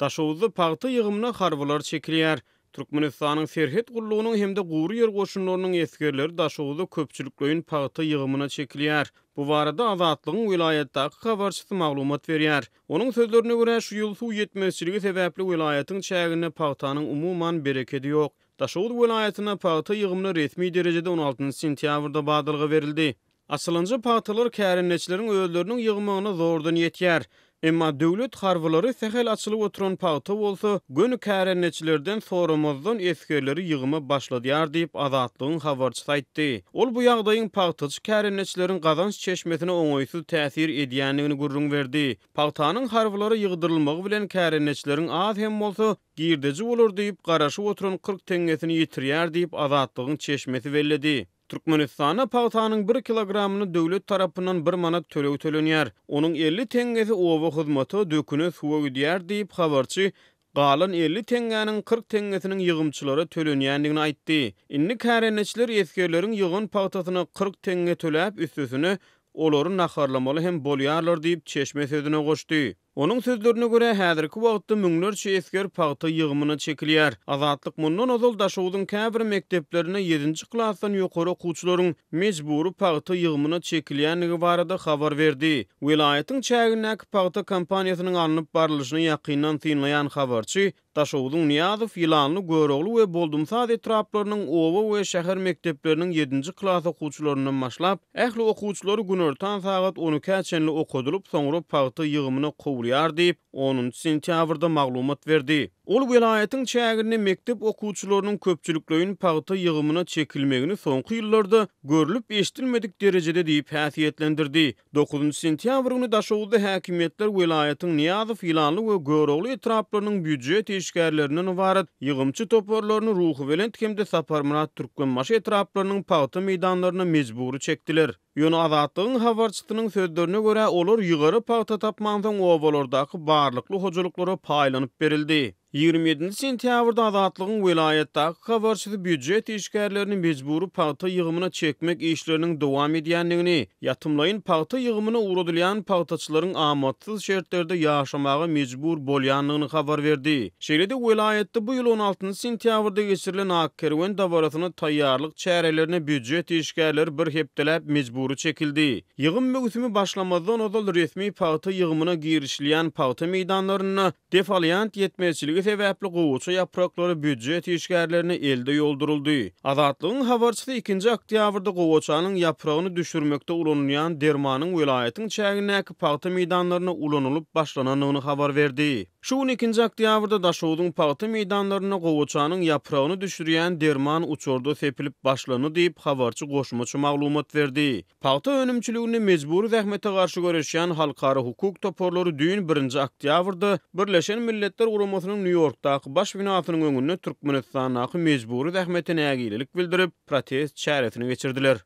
Daşoguzda pagta ýygymyna harbylar çekilýär. Türkmenistanyň Serhet gullugynyň hem-de gury ýer goşunlarynyň esgerleri Daşoguzda köpçülikleýin pagta ýygymyna çekilýär. Bu barada Azatlygyň welaýatdaky habarçysy maglumat berýär. Onuň sözlerine görä, şu ýyl suw ýetmezçiligi sebäpli welaýatyň çäginde pagtanyň umuman berekedi ýok. Daşoguz welaýatynda pagta ýygymyna resmi derejede on altynjy sentýabrda badalga berildi. Açylanja pagtalar kärendeçileriň özleriniň ýygmagyna zordan ýetýär. Emma döwlet harbylary sähel açylyp oturan pagta bolsa, göni kärendeçilerden soramazdan esgerleri ýygyma başladýar diýip, Azatlygyň habarçysy aýtdy. Ol bu ýagdaýyň pagtaçy kärendeçileriň gazanç çeşmesine oňaýsyz täsir edýändigini gürrüň berdi. Pagtanyň harbylara ýygdyrylmagy bilen kärendeçileriň az hem bolsa, girdeji bolar diýip, garaşyp oturan 40 teňňesini ýitirýär diýip, Azatlygyň çeşmesi belledi. Türkmenistanda pagtanyň bir kilogramyna döwlet tarapyndan bir manat töleg tölenýär. Onuň 50 teňňesi oba hyzmata, döküne, suwa gidýär diýip, habarçy galan 50 teňňäniň 40 teňňesiniň ýygymçylara tölenýändigini aýtdy. Indi kärendeçiler esgerleriň ýygan pagtasyna 40 teňňe töläp, üstesine, olary naharlamaly hem bolýarlar diýip, çeşme sözüne goşdy. Onuň sözlerine görä, häzirki wagtda müňlerçe esger pagta ýygymyna çekilýär. Azatlyk mundan ozal Daşogzuň käbir mekdeplerinde ýedinji klasdan ýokary okuwçylaryň mejbury pagta ýygymyna çekilýändigi barada habar berdi. Welaýatyň çägindäki pagta kampaniýasynyň alnyp barlyşyny ýakyndan synlaýan habarçy Daşogzuň Nyýazow, Ýylanly, Görogly we Boldumsaz etraplarynyň oba we şäher mekdepleriniň ýedinji klas okuwçylaryndan başlap, ähli okuwçylary günortan sagat on ikä çenli okadylyp, soňra pagta ýygymyna kowulýar diýip, onunjy sentýabrda maglumat berdi. Ol welaýatyň çäginde mekdep okuwçylarynyň köpçülikleýin pagta ýygymyna çekilmegini soňky ýyllarda görlüp-eşidilmedik derejede diýip häsiýetlendirdi. Dokuzynjy sentýabr güni Daşoguzda häkimiýetler welaýatyň Nyýazow, Ýylanly we Görogly etraplarynyň býujet işgärlerinden ybarat ýygymçy toparlaryny Ruhubelent hem-de Saparmyrat Türkmenbaşy etraplarynyň pagta meýdanlaryna mejbury çekdiler. Ýöne Azatlygyň habarçysynyň sözlerine görä, olar ýygara pagta tapmansoň obalardaky barlykly hojalyklara paýlanyp berildi. 27 sentýabrda Azatlygyň welaýatdaky habarçysy býujet işgärlerini mejbury pagta ýygymyna çekmek işleriniň dowam edýändigini, ýatymlaýyn pagta ýygymyna ugradylýan pagtaçylaryň amatsyz şertlerde ýaşamaga mejbur bolýandygyny habar berdi. Şeýle-de welaýatda bu ýyl on altynjy sentýabrda geçirilen Ak kerwen dabarasyna taýýarlyk çärelerine býujet işgärleri bir hepdeläp mejbury çekildi. Ýygym möwsümi başlamazdan ozal resmi pagta ýygymyna girişilýän pagta meýdanlarynda Defoliant ýetmezçiligi sebäpli gowaça ýapraklary býujet işgärlerine elde ýolduryldy. Azatlygyň habarçysy ikinji oktýabrda gowaçanyň ýapragyny düşürmekde ulanylýan dermanyň welaýatyň çägindäki pagta meýdanlarynda ulanylyp başlanandygyny habar berdi. Şu gün ikinji oktýabrda Daşogzuň pagta meýdanlarynda gowaçanyň ýapragyny düşürýän derman uçarda sepilip başlandy diýip, habarçy goşmaça maglumat berdi. Pagta önümçiliginde mejbury zähmete garşy göreşýän halkara hukuk toparlary düýn birinji oktýabrda Birleşen Milletler Guramasynyň Nýu-Ýorkdaky baş binasynyň öňünde Türkmenistandaky mejbury zähmete nägilelik bildirip, protest çäresini geçirdiler.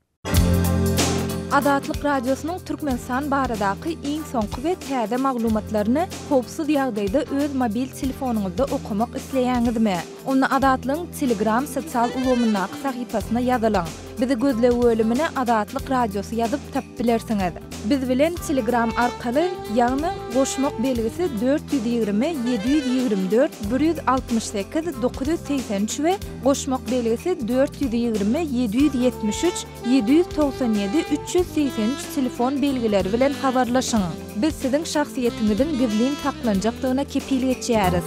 Azatlyk Radiosynyň Türkmenistan baradaky iň soňky we täze maglumatlaryny howpsuz ýagdaýda öz mobil telefonyňyzda okamak isleýäňizmi? Onda Azatlygyň Telegram sosial ulgamyndaky sahypasyna ýazylyň. Bizi gözleg bölümine Azatlyk Radiosy ýazyp tapyp bilersiňiz. Biz bilen Telegram arkaly, ýagny goşmak belgisi 420 724 168 983 we goşmak belgisi 420 773 797 383 telefon belgileri bilen habarlaşyň. Biz siziň şahsyýetiňiziň gizlin saklanjakdygyna kepil geçýäris.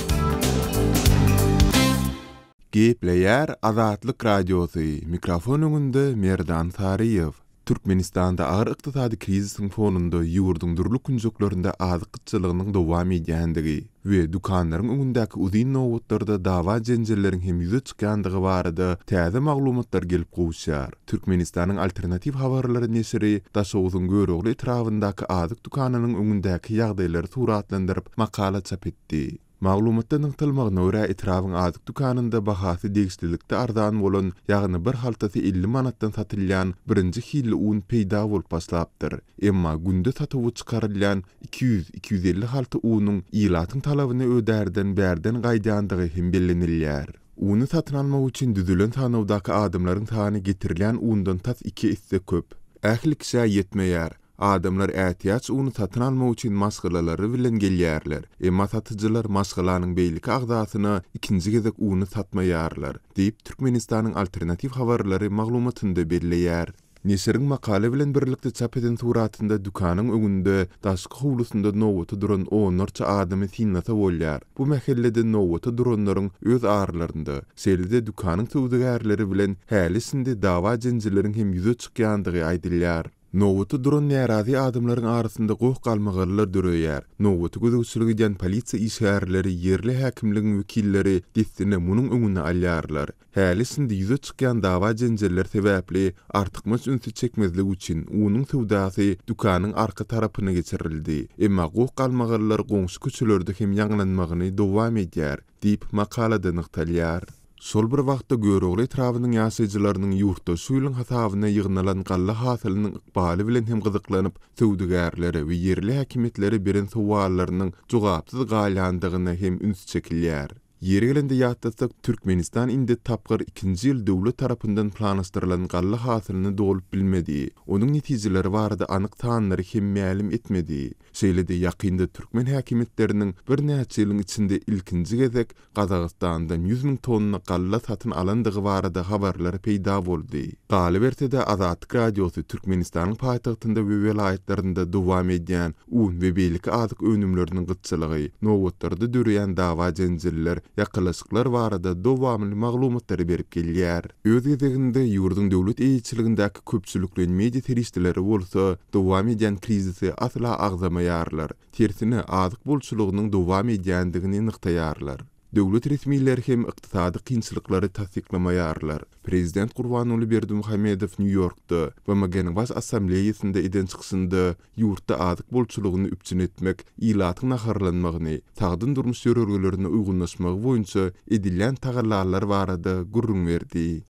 Gepleýär Azatlyk Radiosy, mikrofon öňünde Merdan Saryýew. Türkmenistanda agyr ykdysady krizisiň fonunda ýurduň dürli künjeklerinde azyk gytçylygynyň dowam edýändigi we dükanlaryň öňündäki uzyn nobatlarda dawa-jenjelleriň hem ýüze çykýandygy barada täze maglumatlar gelip gowuşýar. Türkmenistanyň Alternatiw habarlary neşiri Daşogzuň Görogly etrabyndaky azyk dükanynyň öňündäki ýagdaýlary suratlandyryp, makala çap etdi. Maglumatda nygtalmagyna görä, etrabyň azyk dükanynda bahasy degişlilikde arzan bolan, ýagny bir haltasy 50 manatdan satylýan birinji hilli un peýda bolup başlapdyr. Emma günde satuwa çykarylýan 200, 250 halta unuň ilatyň talabyny ödärden bärden gaýdýandygy hem bellenilýär. Uny satyn almak üçin düzülen sanawdaky adamlaryň sany getirilýän undan tas iki esse köp. Ähli kişä ýetmeýär. Adamlar ätiýaç uny satyn almak üçin maşgalalary bilen gelýärler, emma satyjylar maşgalanyň beýleki agzasyna ikinji gezek uny satmaýarlar, diýip, Türkmenistanyň Alternatiw habarlary maglumatynda belleýär. Neşiriň makala bilen birlikde çap eden suratynda dükanyň öňünde, daşky howlusynda nobata duran onlarça adamy synlasa bolýar. Bu mähellede nobata duranlaryň öz aralarynda, şeýle-de dükanyň söwdagärleri bilen häli-şindi dawa-jenjelleriň hem ýüze çykýandygy aýdylýar. Nobata duran närazy adamlaryň arasynda goh-galmagallar döreýär. Nobata gözegçilik edýän polisiýa işgärleri, ýerli häkimligiň wekilleri dessine munuň öňüni alýarlar. Häli-şindi ýüze çykýan dawa-jenjeller sebäpli artykmaç ünsi çekmezlik üçin unuň söwdasy dükanyň arka tarapyna geçirildi. Emma goh-galmagallar goňşy köçelerde hem ýaňlanmagyny dowam edýär, diýip, makalada nygtalýar. Şol bir wagtda, Görogly etrabynyň ýaşaýjylarynyň ýurtda şu ýylyň hasabyna ýygnalan galla hasylynyň ykbaly bilen hem gyzyklanyp, söwdagärlere we ýerli häkimiýetlere beren sowallarynyň jogapsyz galýandygyna hem üns çekilýär. Ýeri gelende ýatlatsak, Türkmenistan indi tapgyr ikinji ýyl döwlet tarapyndan planlaşdyrylan galla hasylyny dolup bilmedi. Onuň netijeleri barada anyk sanlary hem mälim etmedi. Şeýle-de ýakynda türkmen häkimiýetleriniň birnäçe ýylyň içinde ilkinji gezek Gazagystandan 100 000 tonna galla satyn alandygy barada habarlar peýda boldy. Galyberse-de, Azatlyk Radiosy Türkmenistanyň paýtagtynda we welaýatlarynda dowam edýän un we beýleki azyk önümleriniň gytçylygy, nobatlarda döreýän dawa-jenjeller, ýakalaşyklar barada dowamly maglumatlary berip gelýär. Öz gezeginde, ýurduň döwlet eýeçiligindäki köpçülikleýin media serişdeleri bolsa, dowam edýän krizisi asla agzamaýarlar, tersine, azyk bolçulygynyň dowam edýändigini nygtaýarlar. Döwlet resmileri hem ykdysady kynçylyklary tassyklamaýarlar. Prezident Gurbanguly Berdimuhamedow Nýu-Ýorkda, BMG-niň Baş Assambleýasynda eden çykyşynda ýurtda azyk bolçulygyny üpjün etmek, ilatyň naharlanmagyny, sagdyn durmuş ýörelgelerine uýgunlaşmagy boýunça edilýän tagallalar barada gürrüň berdi.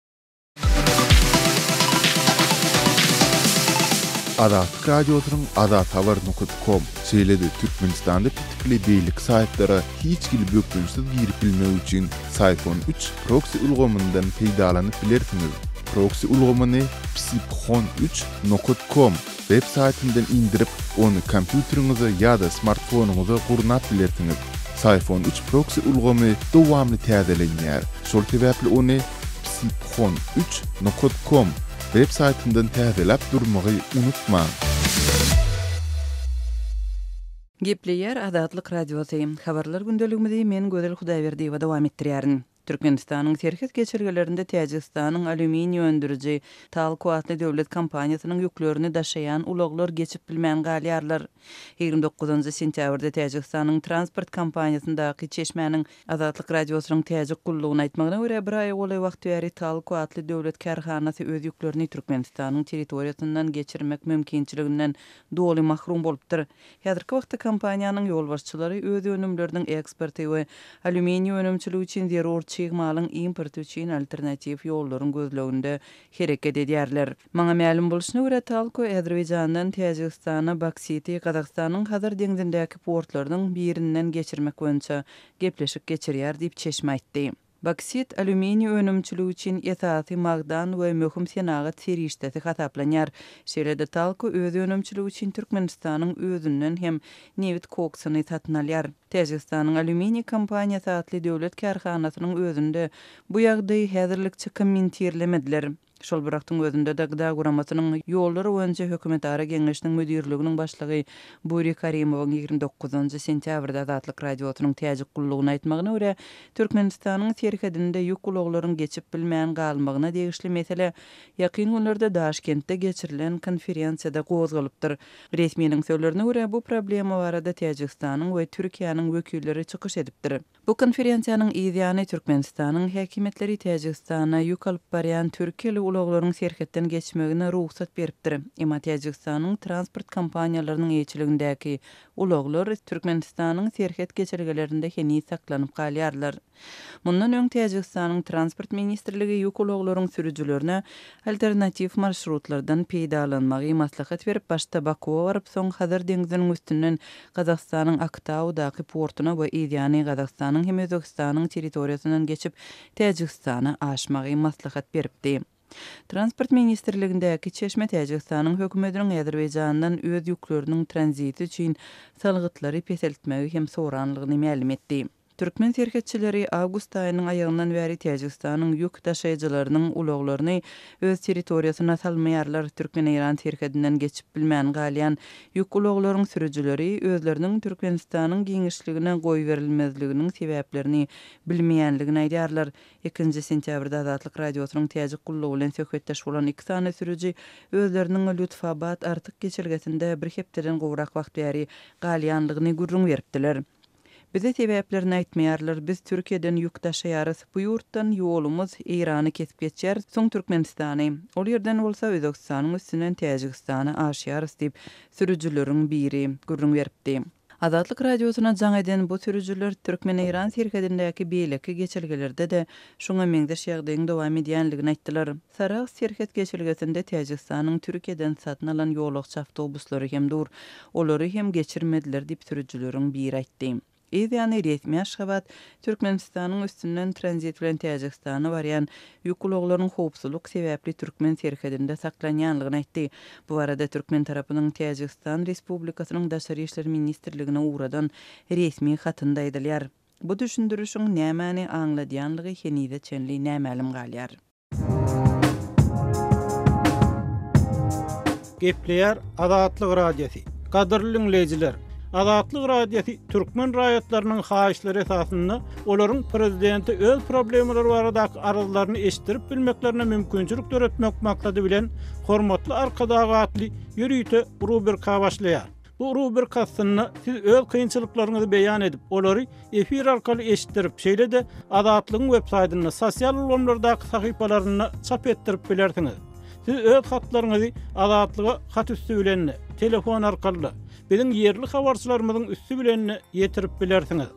Azatlyk Radiosynyň azathabar nokat kom, şeýle-de Türkmenistanda petikli beýleki saýtlara hiç hili bökdençsiz girip bilmek üçin Syphon üç proksi ulgamyndan peýdalanyp bilersiňiz. Proksi ulgamyny psiphon üç nokat kom web saýtyndan indirip, ony kompýuteriňize ýa-da smartfonyňyza gurnap bilersiňiz. Syphon üç proksi ulgamy dowamly täzelenýär, şol sebäpli ony psiphon üç nokat kom web saýtyndan täzeläp durmagy unutmaň. Gepleýär Azatlyk Radiosy. Habarlar gündeligimizi men Gözel Hudaýberdiýewa dowam etdirýärin. Türkmenistanyň serhet geçelgelerinde Täjigistanyň alýuminiý öndüriji Talko atly döwlet kompaniýasynyň ýüklerini daşaýan ulaglar geçip bilmän galýarlar. 29 sentýabrda Täjigistanyň transport kompaniýasyndaky çeşmäniň Azatlyk Radiosynyň Täjik gullugyna aýtmagyna görä, bir aýa golaý wagt bäri Talko atly döwlet kärhanasy öz ýüklerini Türkmenistanyň territoriýasyndan geçirmek mümkinçiliginden doly mahrum bolupdyr. Häzirki wagtda kompaniýanyň ýolbaşçylary öz önümleriniň eksporty we alýuminiý önümçiligi üçin zerur çig malyň importy üçin alternatiw ýollaryň gözleginde hereket edýärler. Maňa mälim bolşuna görä, Talko Azerbaýjandan Täjigistana boksiti Gazagystanyň Hazar deňzindäki portlarynyň birinden geçirmek boýunça gepleşik geçirýär diýip, çeşme aýtdy. Boksit alýuminiý önümçiligi üçin esasy magdan we möhüm senagat serişdesi hasaplanýar. Şeýle-de Talko öz önümçiligi üçin Türkmenistanyň özünden hem nebit koksuny satyn alýar. Täjigistanyň Alýuminiý kompaniýasy atly döwlet kärhanasynyň özünde bu ýagdaýy häzirlikçe kommentirlemediler. Şol bir wagtyň özünde-de Gda guramasynyň Ýollar boýunça hökümetara geňeşiniň müdirliginiň başlygy Buri Karimowyň 29 sentýabrda Azatlyk Radiosynyň Täjik gullugyna aýtmagyna görä, Türkmenistanyň serhedinde ýük ulaglaryň geçip bilmän galmagyna degişli mesele ýakyn günlerde Daşkentde geçirilen konferensiýada gozgalypdyr. Resminiň sözlerine görä, bu problema barada Täjigistanyň we Türkiýäniň wekilleri çykyş edipdir. Bu konferensiýanyň yz ýany Türkmenistanyň häkimiýetleri Täjigistana ýük alyp barýan türkiýeli ulaglaryň serhetden geçmegine rugsat beripdir. Emma Täjigistanyň transport kompaniýalarynyň eýeçiligindäki ulaglar Türkmenistanyň serhet geçelgelerinde heniz saklanyp galýarlar. Mundan öň Täjigistanyň Transport ministrligi ýük ulaglaryň sürüjilerine alternatiw marşrutlardan peýdalanmagy maslahat berip, başda Bakuwa baryp, soň Hazar deňziniň üstünden Gazagystanyň Aktaudaky portuna we yzýany Gazagystanyň hem Özbegistanyň territoriýasyndan geçip, Täjigistana aşmagy maslahat beripdi. Transport ministrligindäki çeşme Täjigistanyň hökümetiniň Azerbaýjandan öz ýükleriniň tranziti üçin salgytlary peseltmegi hem soranlygyny mälim etdi. Türkmen serhetçileri awgust aýynyň aýagyndan bäri Täjigistanyň ýük daşaýjylarynyň ulaglaryny öz territoriýasyna salmaýarlar. Türkmen-eýran serhedinden geçip bilmän galýan ýük ulaglaryň sürüjileri özleriniň Türkmenistanyň giňişligine goýberilmezliginiň sebäplerini bilmeýänligini aýdýarlar. Ikinji sentýabrda Azatlyk Radiosynyň Täjik gullugy bilen söhbetdeş bolan iki sany sürüji özleriniň Lýutfabat-Artyk geçelgesinde bir hepdeden gowrak wagt bäri galýanlygyny gürrüň beripdiler. Bize sebäplerini aýtmaýarlar, biz Türkiýeden ýük daşaýarys, bu ýurtdan ýolumyz Eýrany kesip geçýär, soň Türkmenistany, ol ýerden bolsa Özbegistanyň üstünden Täjigistana aşýarys diýip, sürüjileriň biri gürrüň beripdi. Azatlyk Radiosyna jaň eden bu sürüjiler türkmen-eýran serhedindäki beýleki geçelgelerde-de şuňa meňzeş ýagdaýyň dowam edýänligini aýtdylar. Sarahs serhet geçelgesinde Täjigistanyň Türkiýeden satyn alan ýolagçy awtobuslary hem dur. Olary hem geçirmediler diýip, sürüjileriň biri aýtdy. Yz ýany resmi Aşgabat Türkmenistanyň üstünden tranzit bilen Täjigistana barýan ýük ulaglaryň howpsuzlyk sebäpli türkmen serhedinde saklanýanlygyny aýtdy. Bu barada türkmen tarapynyň Täjigistan Respublikasynyň Daşary işler ministrligine ugradan resmi hatynda aýdylýar. Bu düşündirişiň nämäni aňladýanlygy henize çenli nämälim galýar. Gepleýär Azatlyk Radiosy. Gadyrly diňleýjiler! Azatlyk Radiosy türkmen raýatlarynyň haýyşlary esasynda olaryň prezidente öz problemalary baradaky arzlaryny eşitdirip bilmeklerine mümkinçilik döretmek maksady bilen Hormatly Arkadag atly ýörite rubrika başlaýar. Bu rubrika astynda siz öz kynçylyklaryňyzy beýan edip, olary efir arkaly eşitdirip, şeýle-de Azatlygyň websaýtynda, sosial ulgamlardaky sahypalarynda çap etdirip bilersiňiz. Siz öz hatlaryňyzy Azatlyga hat üsti bilen-de, telefon arkaly-da, biziň ýerli habarçylarymyzyň üsti bilen-de ýetirip bilersiňiz.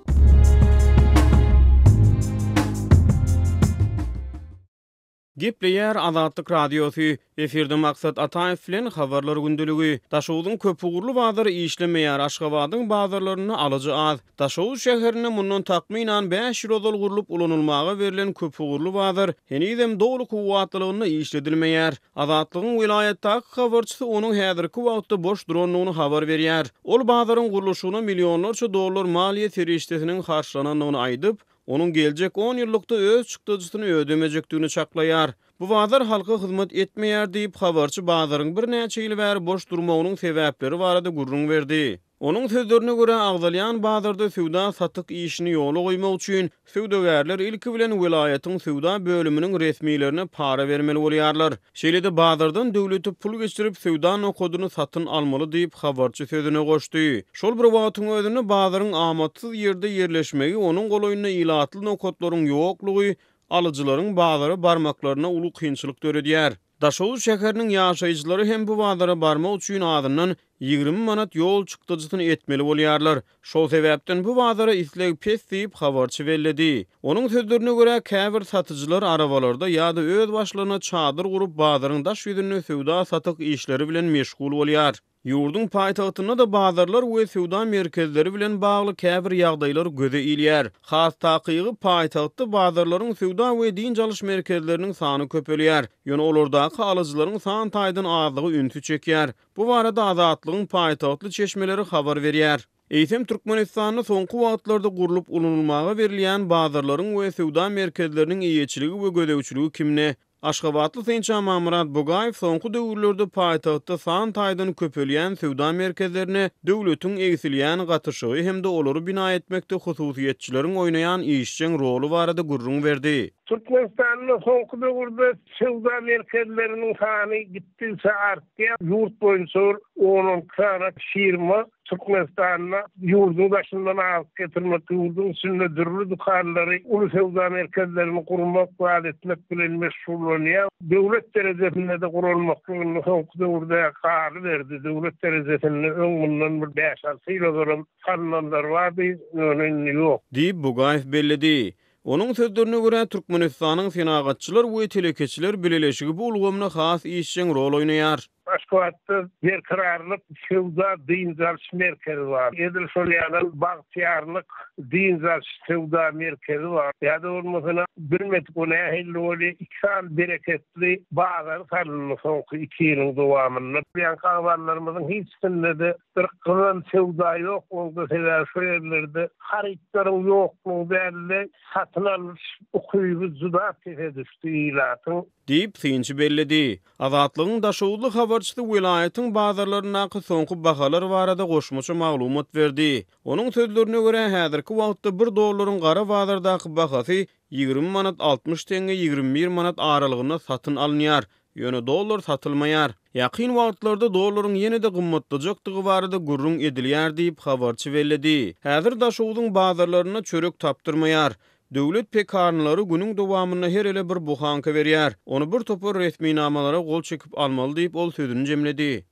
Gepleýär Azatlyk Radiosy, Efirde Maksat Ataýew bilen Habarlar gündeligi. Daşogzuň köpugurly bazary işlemeýär, Aşgabadyň bazarlarynda alyjy az. Daşoguz şäherinde mundan takmynan bäş ýyl ozal gurlup ulanylmaga berlen köpugurly bazar henizem doly kuwwatlylygynda işledilmeýär. Azatlygyň welaýatdaky habarçysy onuň häzirki wagtda boş durandygyny habar berýär. Ol bazaryň gurluşygyna millionlarça dollar maliýe serişdesiniň harçlanandygyny aýdyp, Onuň geljek on ýyllykda öz çykdajysyny ödemejekdigini çaklaýar. Bu bazar halka hyzmat etmeýär diýip, habarçy bazaryň birnäçe ýyl bäri boş durmagynyň sebäpleri barada gürrüň berdi. Onuň sözlerine görä, agzalýan bazarda söwda-satyk işini ýola goýmak üçin söwdagärler ilki bilen welaýatyň söwda bölüminiň resmilerine para bermeli bolýarlar. Şeýle-de bazardan döwlete pul geçirip, söwda nokadyny satyn almaly diýip, habarçy sözüne goşdy. Şol bir wagtyň özünde bazaryň amatsyz ýerde ýerleşmegi, onuň golaýynda ilatly nokatlaryň ýoklugy alyjylaryň bazara barmaklaryna uly kynçylyk döredýär. Daşoguz şäheriniň ýaşaýjylary hem bu bazara barmak üçin azyndan 20 manat ýol çykdajysyny etmeli bolýarlar. Şol sebäpden bu bazara isleg pes diýip, habarçy belledi. Onuň sözlerine görä, käbir satyjylar arabalarda ýa-da öz başlaryna çadyr gurup, bazaryň daş ýüzünde söwda-satyk işleri bilen meşgul bolýar. Ýurduň paýtagtynda-da bazarlar we söwda merkezleri bilen bagly käbir ýagdaýlar göze ilýär. Has takygy, paýtagtda bazarlaryň, söwda we dynç alyş merkezleriniň sany köpelýär. Ýöne olardaky alyjylaryň san taýdan azlygy ünsi çekýär. Bu barada Azatlygyň paýtagtly çeşmeleri habar berýär. Eýsem, Türkmenistanda soňky wagtlarda gurlup ulanylmaga berilýän bazarlaryň we söwda merkezleriniň eýeçiligi we gözegçiligi kimde? Aşgabatly synçy Amanmyrat Bugaýew soňky döwürlerde paýtagtda san taýdan köpelýän söwda merkezlerine döwletiň egsilýän gatyşygy hem-de olary bina etmekde hususyýetçileriň oýnaýan işjeň roly barada gürrüň berdi. Türkmenistanda soňky döwürde söwda merkezleriniň sany gitdigiçe artýar. Ýurt boýunça bir on-onki sany firma Türkmenistanda ýurduň daşyndan azyk getirmek, ýurduň içinde dürli dükanlary, uly söwda merkezlerini gurmak, zat etmek bilen meşgullanýar. Döwlet derejesinde-de guralmaklyk indi soňky döwürde galyberdi. Döwlet derejesinde öň mundan bir bäş-alty ýyl ozalam salnanlar bardy, ýöne indi ýok. Diýip, Bugaýew belledi. Onuň sözlerine görä, Türkmenistanyň Senagatçylar we telekeçiler bileleşigi bu ulgamda has işjeň rol oýnaýar. Aşgabatda Berkararlyk söwda dynç alyş merkezi bar. Edil şol ýalam Bagtyýarlyk dynç alyş söwda merkezi bar. Ýa-da bolmasa, bilmedik o nähili bolýar, iki sany bereketli bazar salyndy soňky iki ýylyň dowamynda. Ýaňky agzanlarymyzyň hiçisinde-de bir gyzan söwda ýok, onda sebäbi şo ýerlerde harytlaryň ýoklugy däl-de, satyn alyş ukyby juda pese düşdi ilatyň. Diýip, synçy belledi. Azatlygyň daşoguzly habarçysy welaýatyň bazarlaryndaky soňky bahalar barada goşmaça maglumat berdi. Onuň sözlerine görä, häzirki wagtda bir dollaryň gara bazardaky bahasy 20 manat 60 teňňe 21 manat aralygynda satyn alynýar, ýöne dollar satylmaýar. Ýakyn wagtlarda dollaryň ýene-de gymmatlajakdygy barada gürrüň edilýär diýip, habarçy belledi. Häzir Daşogzuň bazarlarynda çörek tapdyrmaýar. Döwlet pekarnalary günüň dowamynda her ele bir buhanka berýär. Ony bir topar resminamalara gol çekip almaly diýip, ol sözüni jemledi.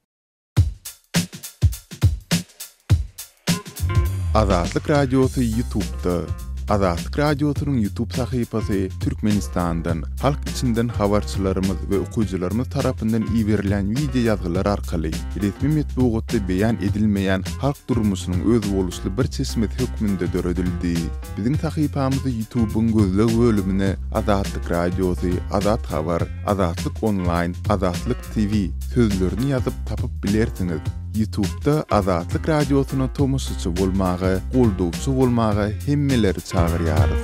Azatlyk Radiosy Ýutubda. Azatlyk Radiosynyň Ýutub sahypasy Türkmenistandan, halk içinden habarçylarymyz we okyjylarymyz tarapyndan iberilýän wideo ýazgylar arkaly resmi metbugatda beýan edilmeýän halk durmuşynyň özboluşly bir çeşmesi hökmünde döredildi. Biziň sahypamyzy Ýutubyň gözleg bölümine Azatlyk Radiosy, Azat Habar, Azatlyk Onlaýn, Azatlyk TV sözlerini ýazyp tapyp bilersiňiz. Ýutubda Azatlyk Radiosyna tomaşaçy bolmaga, goldawçy bolmaga hemmeleri çagyrýarys.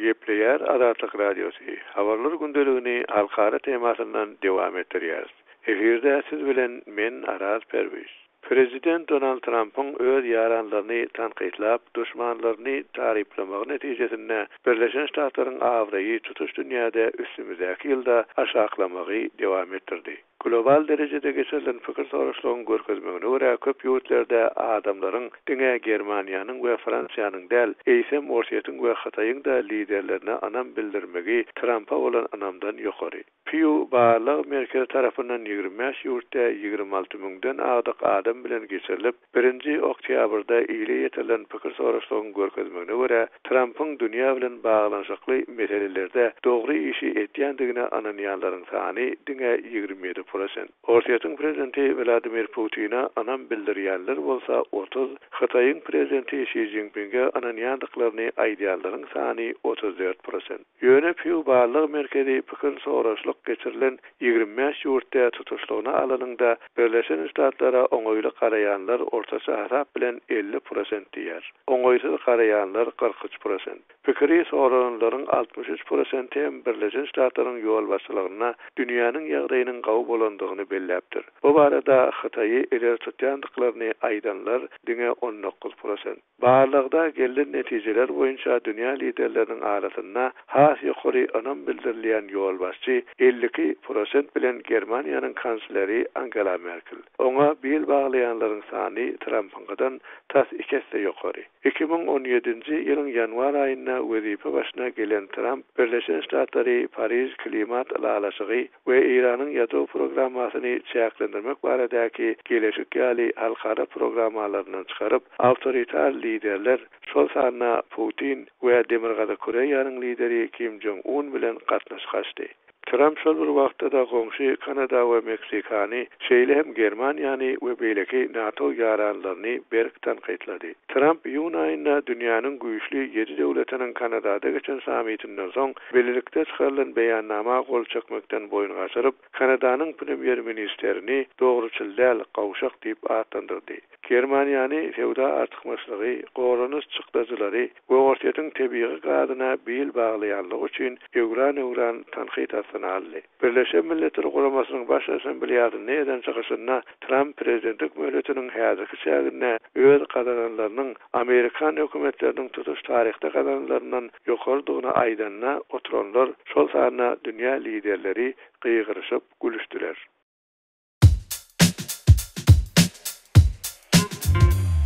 Gepleýär Azatlyk Radiosy, Habarlar gündeligini halkara temasyndan dowam etdirýäris. Efirde siz bilen men Araz Perwiz. Prezident Donald Trampyň öz ýaranlaryny tankytlap, duşmanlaryny taryplamagy netijesinde Birleşen Ştatlaryň abraýy tutuş dünýäde üstümizdäki ýylda aşaklamagy dowam etdirdi. Global derejede geçirilen pikir soraşlygyň görkezmegine görä, köp ýurtlarda adamlaryň diňe Germaniýanyň we Fransiýanyň däl, eýsem Orsýetiň we Hytaýyň-da liderlerine ynam bildirmegi Trampa bolan ynamdan ýokary. Pew barlag merkezi tarapyndan 25 ýurtda 26 müňden agdyk adam bilen geçirilip, birinji oktýabrda ile ýetirilen pikir soraşlygyň görkezmegine görä, Trampyň dünýä bilen baglanyşykly meselelerde dogry işi etýändigine ynanýanlaryň sany diňe 27 prosent. Orsýetiň prezidenti Wladimir Putine ynam bildirýänler bolsa 30, Hytaýyň prezidenti Şi Jinpinge ynanýandyklaryny aýdýanlaryň sany 34 prosent. Ýöne Pew barlag merkezi pikir soraşlyk geçirilen 25 ýurtda tutuşlygyna alanyňda Birleşen Ştatlara oňaýly garaýanlar ortaça hasap bilen 50 prosent diýýär. Oňaýsyz garaýanlar 43 prosent. Pikiri soralanlaryň 63 prosenti hem Birleşen Ştatlaryň ýolbaşçylygynda dünýäniň ýagdaýynyň gawy bolandygyny belläpdir. Bu barada Hytaýy ileri tutýandyklaryny aýdanlar diňe 19 prosent. Barlagda gelnen netijeler boýunça dünýä liderleriniň arasynda has ýokary ynam bildirilýän ýolbaşçy 52 prosent bilen Germaniýanyň kansleri Angela Merkel. Oňa bil baglaýanlaryň sany Trampyňkydan tas iki esse ýokary. 2017-nji ýylyň ýanwar aýynda wezipe başyna gelen Tramp Birleşen Ştatlary Pariž klimat ylalaşygy we Eýranyň ýadro programmasyny çäklendirmek baradaky geleşik ýaly halkara programmalaryndan çykaryp, awtoritar liderler, şol sanda Putin we Demirgazyk Koreýanyň lideri Kim Jong Un bilen gatnaşyk açdy. Tramp şol bir wagtda-da goňşy Kanada we Meksikany, şeýle hem Germaniýany we beýleki NATO ýaranlaryny berk tankytlady. Tramp iýun aýynda dünýäniň güýçli ýedi döwletiniň Kanadada geçen sammitinden soň bilelikde çykarylan beýannama gol çekmekden boýun gaçyryp, Kanadanyň premýer-ministerini dogruçyl däl, gowşak diýip atlandyrdy. Germaniýany söwda artykmaçlygy, goranyş çykdajylary we Orsýetiň tebigy gazyna bil baglaýanlygy üçin öwran-öwran tankyt astyna aldy. Birleşen Milletler Guramasynyň Baş Assambleýasynda eden çykyşynda Tramp prezidentlik möhletiniň häzirki çäginde öz gazananlarynyň amerikan hökümetleriniň tutuş taryhda gazananlaryndan ýokarydygyny aýdanda oturanlar, şol sanda dünýä liderleri gygyryşyp gülüşdiler.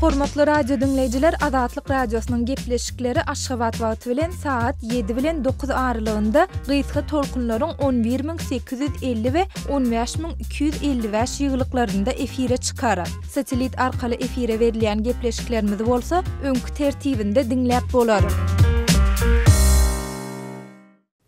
Hormatly radio diňleýjiler Azatlyk Radiosynyň gepleşikleri Aşgabat wagty bilen sagat 7 bilen 9 aralygynda gysga tolkunlaryň 11850 we 15255 ýygylyklarynda efire çykar. Satellit arkaly efire berilýän gepleşiklerimizi bolsa öňki tertibinde diňläp bolar.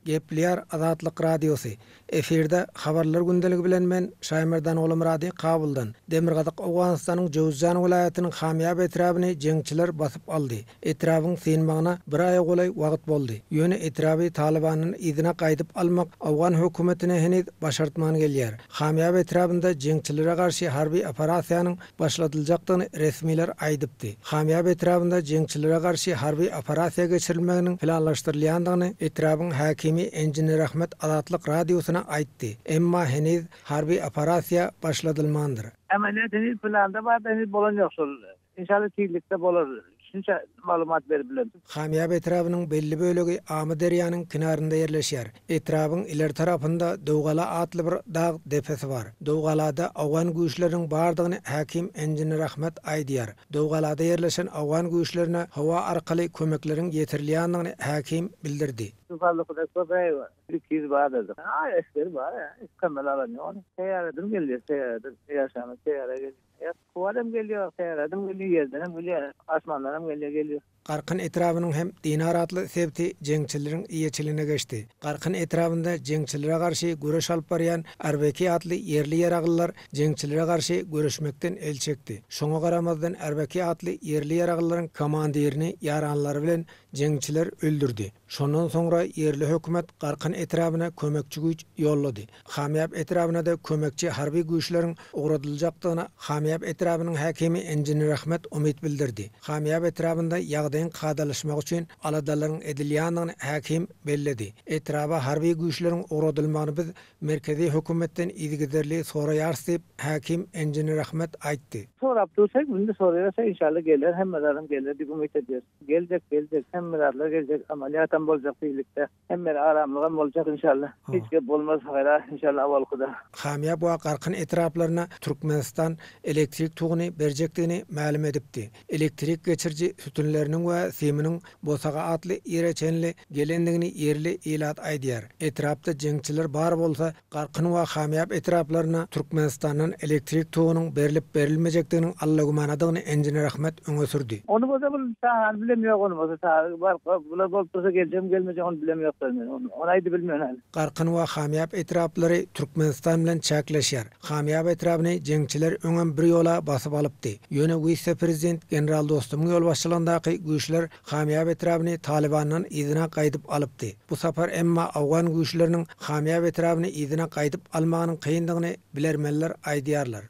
Gepleýär Azatlyk Radiosy. Efirde Habarlar gündeligi bilen men, Şaýmerdan Ogulmyrady Kabuldan. Demirgazyk Owganystanyň Jöwüzjan welaýatynyň Hamýab etrabyny jeňçiler basyp aldy. Etrabyň synmagyna bir aýa golaý wagt boldy. Ýöne etraby Talybandan yzyna gaýdyp almak owgan hökümetine heniz başartman gelýär. Hamýab etrabynda jeňçilere garşy harby operasiýanyň başladyljakdygyny resmiler aýdypdy. Hamýab etrabynda jeňçilere garşy harby operasiýa geçirilmeginiň planlaşdyrylýandygyny etrabyň häkimi Enjiner Ahmet Azatlyk Radiosyna aýtdy. Emma heniz harby operasiýa başladylmandyr. Amalýat heniz planda bar-da heniz bolan ýok şol. Inşallah tizlikde bolar. Şunça maglumat berip bilerin. Hamýab etrabynyň belli bölegi Amyderýanyň kenarynda ýerleşýär. Etrabyň ileri tarapynda Döwgala atly bir dag depesi bar. Döwgalada owgan güýçleriniň bardygyny häkim Enjiner Ahmet aýdýar. Döwgalada ýerleşen owgan güýçlerine howa arkaly kömekleriň ýetirilýändigini häkim bildirdi. Tufallykyda köpeý bar. 200 bardyr. Aý esgeri bar ýa. Hiç kömel alan ýok ony. Teýýaradan gelýär, teýýaradan. Ýaşama teýýara gelýär. Howadan gelýär, teýýaradan gelýär, ýerdenem gelýär, asmandanam gelýär, gelýär. Garkyn etrabynyň hem Dinar atly sebiti jeňçileriň eýeçiligine geçdi. Garkyn etrabynda jeňçilere garşy göreş alyp barýan Arbeki atly ýerli ýaraglylar jeňçilere garşy göreşmekden el çekdi. Şoňa garamazdan Arbeki atly ýerli ýaraglylaryň komandirini ýaranlary bilen jeňçiler öldürdi. Şondan soňra ýerli hökümet Garkyn etrabyna kömekçi güýç ýollady. Hamýap etrabyna-da kömekçi harby güýçleriň ugradyljakdygyna Hamýap etrabynyň häkimi Enjiner Ahmet umyt bildirdi. Hamýap etrabynda ýagdaýyň kadalaşmagy üçin aladalaryň edilýändigini häkim belledi. Etraba harby güýçleriň ugradylmagyny biz merkezi hökümetden yzygiderli soraýarys diýip, häkim Enjiner Ahmet aýtdy. Sorap dursak, indi soraýarys, inşallah geler, hemme zadam geler diýip umyt edýäris. Geljek, geljek, hemme zatlar geljek, amalýatam boljak tizlikde. Hemme ýere aramlygam boljak inşallah. Hiç gep bolmaz haýra inşallah awalkyda. Hamýap we Garkyn etraplaryna Türkmenistan elektrik toguny berjekdigini mälim edipdi. Elektrik geçiriji sütünleriniň we siminiň Bosaga atly ýere çenli gelendigini ýerli ilat aýdýar. Etrapda jeňçiler bar bolsa, Garkyn we Hamýap etraplaryna Türkmenistandan elektrik togunyň berlip-berilmejekdiginiň allagümanadygyny Enjiner Ahmet öňe sürdi. Ony bolsa bul çagany bilem ýok ony bolsa çaga bar bular bolup dursa geljegmi gelmejegmi ony bilem ýok men ony ony aýdyp bilmen häli. Garkyn we Hamýap etraplary Türkmenistan bilen çäkleşýär. Hamýap etrabyny jeňçiler öňem bir ýola basyp alypdy. Ýöne wise-prezident general Dostumyň ýolbaşçylygyndaky güýçler Hamýap etrabyny Talybandan yzyna gaýdyp alypdy. Bu sapar emma owgan güýçleriniň Hamýap etrabyny yzyna gaýdyp almagynyň kyndygyny bilermenler aýdýarlar.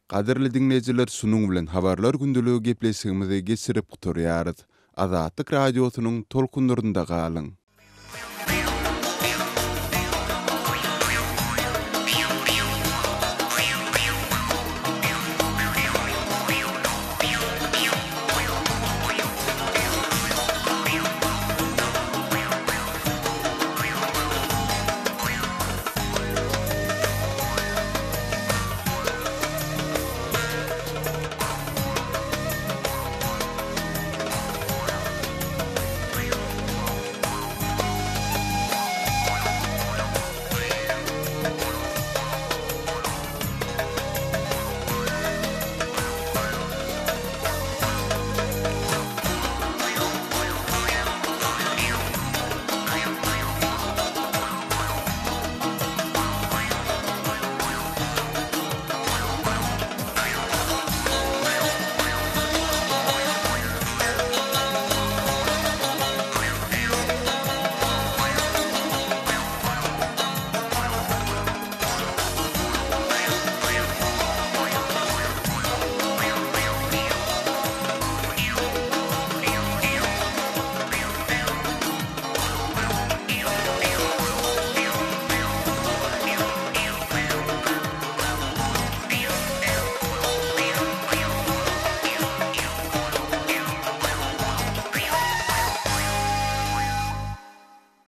Gadyrly diňleýjiler şunuň bilen Habarlar gündeligi gepleşigimizi geçirip gutarýarys. Azatlyk Radiosynyň tolkunlarynda galyň!